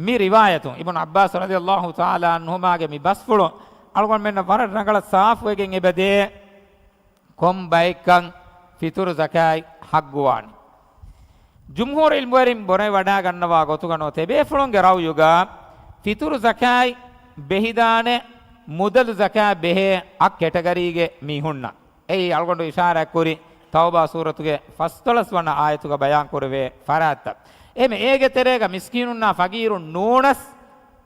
މި ރިވާޔަތު، އިބްނު ޢައްބާސް ރަޟިޔަﷲ ތަޢާލާ ޢަންހުމާގެ މި ބަސްފުޅު، އަޅުގަނޑުމެންނަށް ވަރަށް ރަނގަޅަށް ސާފުވެގެން އެބަދޭ. ކޮން ބައެއްކަން ފިތުރު ޒަކާތް ޙައްޤުވާނީ؟ ޖުމްހޫރު ޢިލްމުވެރިން ބުނެވަޑާގަންނަވާ ގޮތުގަ ނުވަތަ އެބޭފުޅުންގެ ރައުޔުގަ ފިތުރު ޒަކާތް ބެހިދާނެ މުދަލު ޒަކާތް ބެހޭ އަށް ކެޓަގަރީގެ މީހުންނަށް. އެއީ އަޅުގަނޑު އިޝާރާތްކުރި ތައުބާ ސޫރަތުގެ ފަސްދޮޅަސް ވަނަ އާޔަތުގަ ބަޔާންކުރެވޭ ފަރާތްތައް. އެމެ އޭގެ ތެރޭގަ މިސްކީނުންނާ ފަގީރުން ނޫނަސް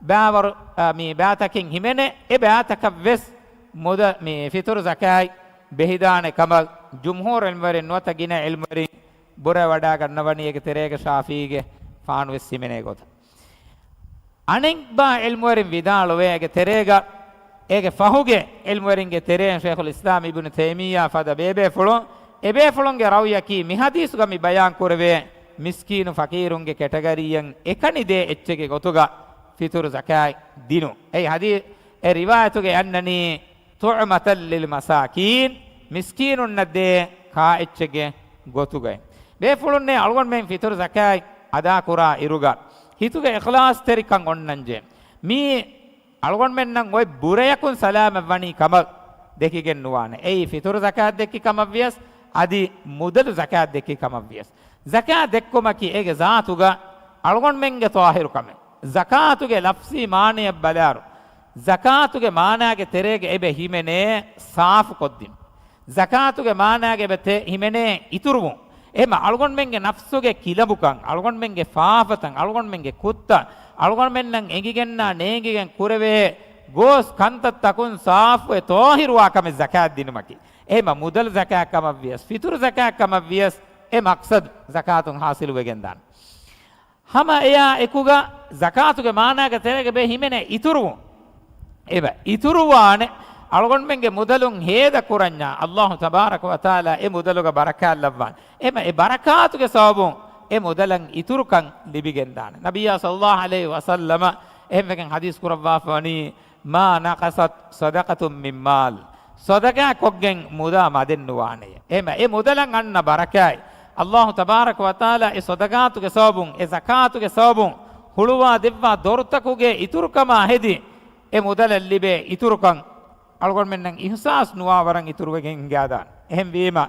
ބާވަރު، އަ، މި ބާތަކެއް ހިމެނޭ، އެ ބާތަކަށް ވެސް މުދަ، މި ފިތުރު ޒަކާތް ބެހިދާނެ ކަމަށް ޖުމްހޫރު ޢިލްމުވެރިން ނުވަތަ ގިނަ ޢިލްމުވެރިން ބުރަވަޑާގަންނަވަނީ، އޭގެ ތެރޭގަ ޝާފިޢީގެ ފާނު ވެސް ހިމެނޭ ގޮތަށް. އަނެއްބާ ޢިލްމުވެރިން ވިދާޅުވޭ، އޭގެ ތެރޭގަ، އޭގެ ފަހުގެ ޢިލްމުވެރިންގެ ތެރެއިން ޝައިޚުލް އިސްލާމް އިބްނު ތައިމިއްޔާ ފަދަ ބޭބޭފުޅުން، އެބޭފުޅުންގެ ރައުޔަކީ މި ޙަދީޘުގަ މި ބަޔާން ކުރެވޭ މިސްކީނު ފަޤީރުންގެ ކެޓަގަރީއަށް އެކަނި ދޭ އެއްޗެއްގެ ގޮތުގަ ފިތުރު ޒަކާތް ދިނުން. އެއީ ޙަދީ، އެ ރިވާޔަތުގައި އަންނަނީ، ޠުޢުމަތަން ލިލް މަސާކީން، މިސްކީނުންނަށް ދޭ ކާއެއްޗެއްގެ ގޮތުގައި. ބޭފުޅުންނޭ އަޅުގަނޑުމެން ފިތުރު ޒަކާތް އަދާކުރާ އިރުގަ ހިތުގަ އިޚްލާޞްތެރިކަން އޮންނަންޖެ. މީ އަޅުގަނޑުމެންނަށް އޮތް ބުރަޔަކުން ސަލާމަތް ވަނީ ކަމަށް ދެކިގެން ނުވާނެ. އެއީ ފިތުރު ޒަކާތް ދެއްކި ކަމަށް ވިޔަސް، އަދި މުދަލު ޒަކާތް ދެއްކި ކަމަށް ވިޔަސް. ޒަކާތް ދެއްކުމަކީ އޭގެ ޒާތުގަ އަޅުގަނޑުމެންގެ ޠާހިރުކަމެއް. ޒަކާތުގެ ލަފްޒީ މާނަޔަށް ބަލާއިރު، ޒަކާތުގެ މާނާގެ ތެރޭގަ އެބަ ހިމެނޭ ސާފުކޮށްދިނުން. ޒަކާތުގެ މާނާގަ އެބަ ތެ-، ހިމެނޭ އިތުރުވުން. އެހެމަ އަޅުގަނޑުމެންގެ ނަފްސުގެ ކިލަބުކަން، އަޅުގަނޑުމެންގެ ފާފަތައް، އަޅުގަނޑުމެންގެ ކުށްތައް، އަޅުގަނޑުމެންނަށް އެނގިގެންނާ ނޭނގިގެން ކުރެވޭ ގޯސް ކަންތައްތަކުން ސާފުވެ ޠާހިރުވާ ކަމެއް ޒަކާތް ދިނުމަކީ. އެހެމަ މުދަލު ޒަކާތް ކަމަށް ވިޔަސް، ފިތުރު ޒަކާތް ކަމަށް ވިޔަސް، އެ މަޤްޞަދު ޒަކާތުން ޙާޞިލުވެގެންދާނެ. ހަމަ އެޔާ އެކުގަ ޒަކާތުގެ މާނާގެ ތެރޭގަ ބޭ ހިމެނޭ އިތުރުވުން. އެބަ އިތުރުވާނެ އަޅުގަނޑުމެންގެ މުދަލުން ހޭދަ ކުރަންޏާ، ﷲ ތަބާރަކަ ވަތަޢާލާ އެ މުދަލުގަ ބަރަކާތް ލައްވާނެ. އެމަ އެ ބަރަކާތުގެ ސަބަބުން އެ މުދަލަށް އިތުރުކަން ލިބިގެންދާނެ. ނަބިއްޔާ ޞައްލައްލާހު ޢަލައިހި ވަސައްލަމަ އެހެންވެގެން ޙަދީޘް ކުރައްވާފަ ވަނީ، މާ ނަޤަޞަތް ޞަދަޤަތުން މިން މާލް. ޞަދަޤާތް ކޮށްގެން މުދާ މަދެއް ނުވާނެޔޭ. އެހެމަ އެ މުދަލަށް އަންނަ ބަރަކާތް، ﷲ ތަބާރަކަ ވަތަޢާލާ އެ ޞަދަޤާތުގެ ސަބަބުން، އެ ޒަކާތުގެ ސަބަބުން ހުޅުވާ ދެއްވާ ދޮރުތަކުގެ އިތުރުކަމާ ހެދި، އެ މުދަލަށް ލިބޭ އިތުރުކަން އަޅުގަނޑުމެންނަށް އިޙްސާސް ނުވާ ވަރަށް އިތުރުވެގެން ހިނގާދާނެ. އެހެންވީމަ،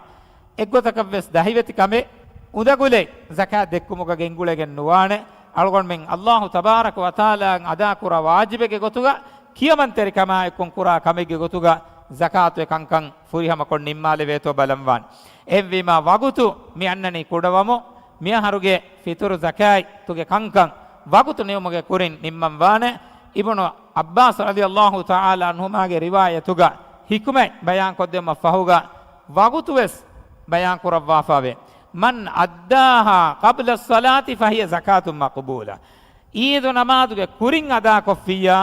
އެއްގޮތަކަށްވެސް ދަހިވެތި ކަމެއް އުނދަގުލެއް ޒަކާތް ދެއްކުމުގަ ގެންގުޅެގެން ނުވާނެ. އަޅުގަނޑުމެން ﷲ ތަބާރަކަ ވަތަޢާލާއަށް އަދާކުރާ ވާޖިބެއްގެ ގޮތުގަ، ކިޔަމަންތެރިކަމާއެކު ކުރާ ކަމެއްގެ ގޮތުގަ ޒަކާތު އެ ކަންކަން ފުރިހަމަކޮށް ނިންމާލެވޭތޯ ބަލަންވާނެ. އެހެންވީމާ ވަގުތު މި އަންނަނީ ކުޑަވަމު، މިއަހަރުގެ ފިތުރު ޒަކާތުގެ ކަންކަން ވަގުތު ނިމުމުގެ ކުރިން ނިންމަން ވާނެ. އިބްނު ޢައްބާސް ރަޟިޔަﷲ ތަޢާލާ ޢަންހުމާގެ ރިވާޔަތުގަ ޙިކުމަތް ބަޔާންކޮށްދެއްވުމަށް ފަހުގަ، ވަގުތުވެސް ބަޔާންކުރައްވާފަވޭ. مَنْ أَدَّاهَا قَبْلَ الصَّلَاةِ فَهِيَ زَكَاةٌ مَقْبُولَةٌ. ޢީދު ނަމާދުގެ ކުރިން އަދާކޮށްފިއްޔާ،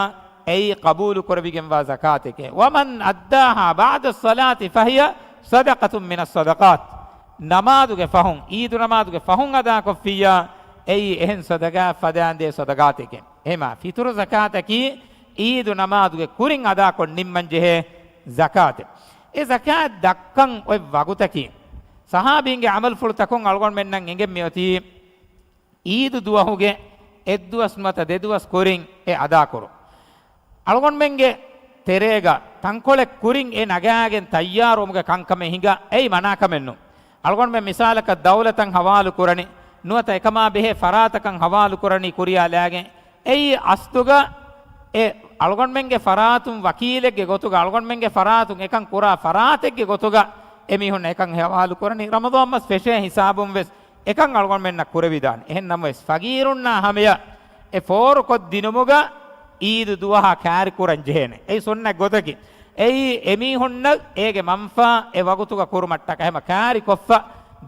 އެއީ ޤަބޫލު ކުރެވިގެންވާ ޒަކާތެކޭ. وَمَنْ أَدَّاهَا بَعْدَ الصَّلَاةِ فَهِيَ صَدَقَةٌ مِنَ الصَّدَقَاتِ. ނަމާދުގެ ފަހުން، ޢީދު ނަމާދުގެ ފަހުން އަދާކޮށްފިއްޔާ، އެއީ އެހެން ޞަދަޤާތް ފަދައިންދޭ ޞަދަޤާތެކޭ. އެހެމާ ފިތުރު ޒަކާތަކީ ޢީދު ނަމާދުގެ ކުރިން އަދާކޮށް ނިންމަންޖެހޭ ޒަކާތެއް. އެ ޒަކާތް ދައްކަން އޮތް ވަގުތަކީ، ޞަޙާބީންގެ ޢަމަލުފުޅުތަކުން އަޅުގަނޑުމެންނަށް އެނގެން މިއޮތީ، ޢީދު ދުވަހުގެ އެއްދުވަސް ނުވަތަ ދެދުވަސް ކުރިން އެ އަދާކުރުން. އަޅުގަނޑުމެންގެ ތެރޭގަ ތަންކޮޅެއް ކުރިން އެ ނަގާގެން ތައްޔާރުވުމުގެ ކަންކަމެއް ހިނގާ، އެއީ މަނާކަމެއް ނޫން. އަޅުގަނޑުމެން މިސާލަކަށް ދައުލަތަށް ހަވާލު ކުރަނީ، ނުވަތަ އެކަމާ ބެހޭ ފަރާތަކަށް ހަވާލު ކުރަނީ ކުރިޔާ ލާގެން. އެއީ އަސްލުގަ އެ އަޅުގަނޑުމެންގެ ފަރާތުން ވަކީލެއްގެ ގޮތުގަ، އަޅުގަނޑުމެންގެ ފަރާތުން އެކަން ކުރާ ފަރާތެއްގެ ގޮތުގަ އެމީހުން އެކަން ހަވާލު ކުރަނީ. ރަމަޟާން މަސް ފެށޭ ހިސާބުން ވެސް އެކަން އަޅުގަނޑުމެންނަށް ކުރެވިދާނެ. އެހެން ނަމަވެސް، ފަގީރުންނާ ހަމަޔަށް އެ ފޯރުކޮށްދިނުމުގަ އީދު ދުވަހާ ކާރިކުރަން ޖެހޭނެ. އެއީ ސުންނަތް ގޮތަކީ. އެއީ އެމީހުންނަށް އޭގެ މަންފާ އެ ވަގުތުގަ ކުރުމަށްޓަކައި ހަމަ ކާރިކޮށްފަ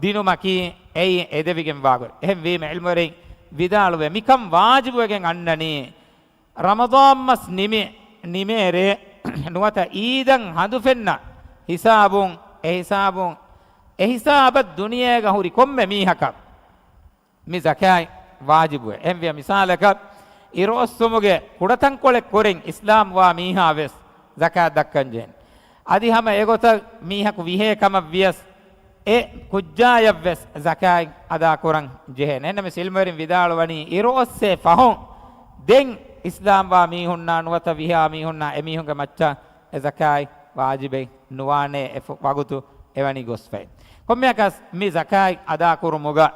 ދިނުމަކީ އެއީ އެދެވިގެންވާ ގޮތް. އެހެންވީމަ ޢިލްމުވެރިން ވިދާޅުވޭ، މިކަން ވާޖިބުވެގެން އަންނަނީ ރަމަޟާން މަސް ނިމި، ނިމޭރޭ ނުވަތަ އީދަށް ހަނދުފެންނަ ހިސާބުން، އެ ހިސާބުން، އެ ހިސާބަށް ދުނިޔޭގަ ހުރި ކޮންމެ މީހަކަށް މި ޒަކާތް ވާޖިބުވޭ. އެހެންވިޔަ މިސާލަކަށް، އިރުއޮއްސުމުގެ ކުޑަތަންކޮޅެއް ކުރިން އިސްލާމް ވާ މީހާ ވެސް ޒަކާތް ދައްކަން ޖެހޭނެ. އަދި ހަމަ އެގޮތަށް މީހަކު ވިހޭ ކަމަށް ވިޔަސް، އެ ކުއްޖާޔަށް ވެސް ޒަކާތް އަދާކުރަން ޖެހޭނެ. އެހެންނަމަވެސް ޢިލްމުވެރިން ވިދާޅުވަނީ، އިރުއޮއްސޭ ފަހުން ދެން އިސްލާމް ވާ މީހުންނާ ނުވަތަ ވިހާ މީހުންނާ އެމީހުންގެ މައްޗަށް އެ ޒަކާތް ވާޖިބެއް ނުވާނޭ، އެ ފު-، ވަގުތު އެވަނީ ގޮސްފައި. ކޮންމެއަކަސް މި ޒަކާތް އަދާކުރުމުގަ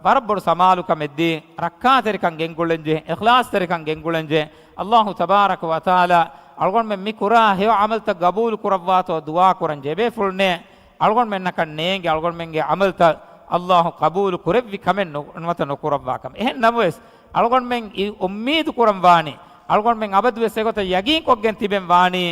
ވަރަށް ބޮޑު ސަމާލުކަމެއްދީ، ރައްކާތެރިކަން ގެންގުޅެންޖެހޭ، އިޚްލާޞްތެރިކަން ގެންގުޅެންޖެހޭ. އައްލާހު ތަބާރަކަ ވަތަޢާލާ އަޅުގަނޑުމެން މި ކުރާ ހެޔޮ ޢަމަލުތައް ގަބޫލު ކުރައްވާތޯ ދުޢާ ކުރަން ޖެހޭ. ބޭފުޅުންނޭ އަޅުގަނޑުމެންނަކަށް ނޭނގެ އަޅުގަނޑުމެންގެ ޢަމަލުތައް އައްލާހު ޤަބޫލު ކުރެއްވި ކަމެއް ނު-، ނުވަތަ ނުކުރައްވާ ކަމެއް. އެހެން ނަމަވެސް، އަޅުގަނޑުމެން އި-، އުއްމީދު ކުރަން ވާނީ، އަޅުގަނޑުމެން އަބަދުވެސް އެގޮތަށް ޔަގީންކޮށްގެން ތިބެން ވާނީ،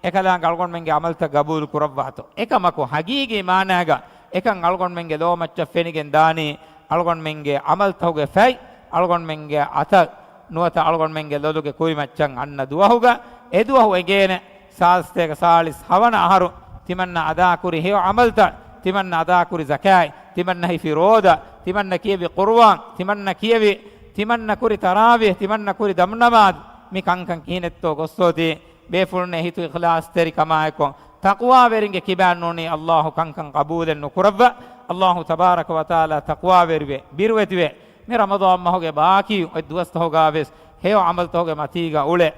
އެކަލާނގެ އަޅުގަނޑުމެންގެ ޢަމަލުތައް ގަބޫލު ކުރައްވާތޯ. އެކަމަކު ޙަޤީޤީ މާނާގަ އެކަން އަޅުގަނޑުމެންގެ ލޯމައްޗަށް ފެނިގެން ދާނީ، އަޅުގަނޑުމެންގެ ޢަމަލުތަކުގެ ފަތް އަޅުގަނޑުމެންގެ އަތަށް ނުވަތަ އަޅުގަނޑުމެންގެ ލޮލުގެ ކުރިމައްޗަށް އަންނަ ދުވަހުގަ، އެ ދުވަހު އެނގޭނެ ސާދަ ސަތޭކަ ސާޅީސް ހަވަނަ އަހަރު ތިމަންނަ އަދާކުރި ހެޔޮ ޢަމަލުތައް، ތިމަންނަ އަދާކުރި ޒަކާތް، ތިމަންނަ ހިފި ރޯދަ، ތިމަންނަ ކިޔެވި ޤުރުއާން، ތިމަންނަ ކިޔެވި، ތިމަންނަ ކުރި ތަރާވީޙް، ތިމަންނަ ކުރި ދަމުނަމާދު، މި ކަންކަން ކިހިނެއްތޯ ގޮއްސޯތީ، ބޭފުޅުންނޭ ހިތު އިޚްލާޞްތެރިކަމާއެކު، ތަޤްވާވެރިންގެ ކިބައިން ނޫނީ އައްލާހު ކަންކަން ޤަބޫލެއް ނުކުރައްވާ. އައްލާހު ތަބާރަކަ ވަތަޢާލާ ތަޤްވާވެރިވެ، ބިރުވެތިވެ، މި ރަމަޟާން މަހުގެ ބާކީ އޮތް ދުވަސްތަހުގާވެސް ހެޔޮ ޢަމަލުތަހުގެ މަތީގަ އުޅެ،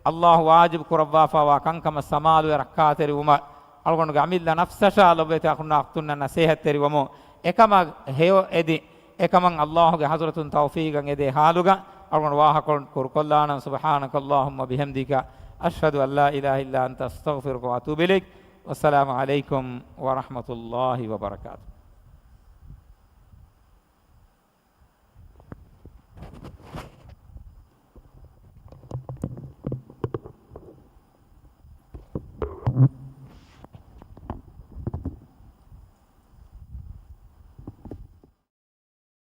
އައްލާހު ވާޖިބު ކުރައްވާފައިވާ ކަންކަމަށް ސަމާލުވެ ރައްކާތެރިވުމަށް، އަޅުގަނޑުގެ އަމިއްލަ ނަފްސަށާ ލޮބުވެތި އަޚުންނާ އުޚްތުންނަށް ނަސޭހަތްތެރިވަމުން، އެކަމަށް ހެޔޮ އެދި، އެކަމަށް އައްލާހުގެ ޙަޟްރަތުން ތައުފީގަށް އެދޭ ޙާލުގަ އަޅުގަނޑު ވާހަކަކޮޅު ކުރުކޮށްލާނަން. سبحانك اللهم وبحمدك، أشهد أن لا إله إلا أنت، أستغفرك وأتوب إليك. والسلام عليكم ورحمة الله وبركاته.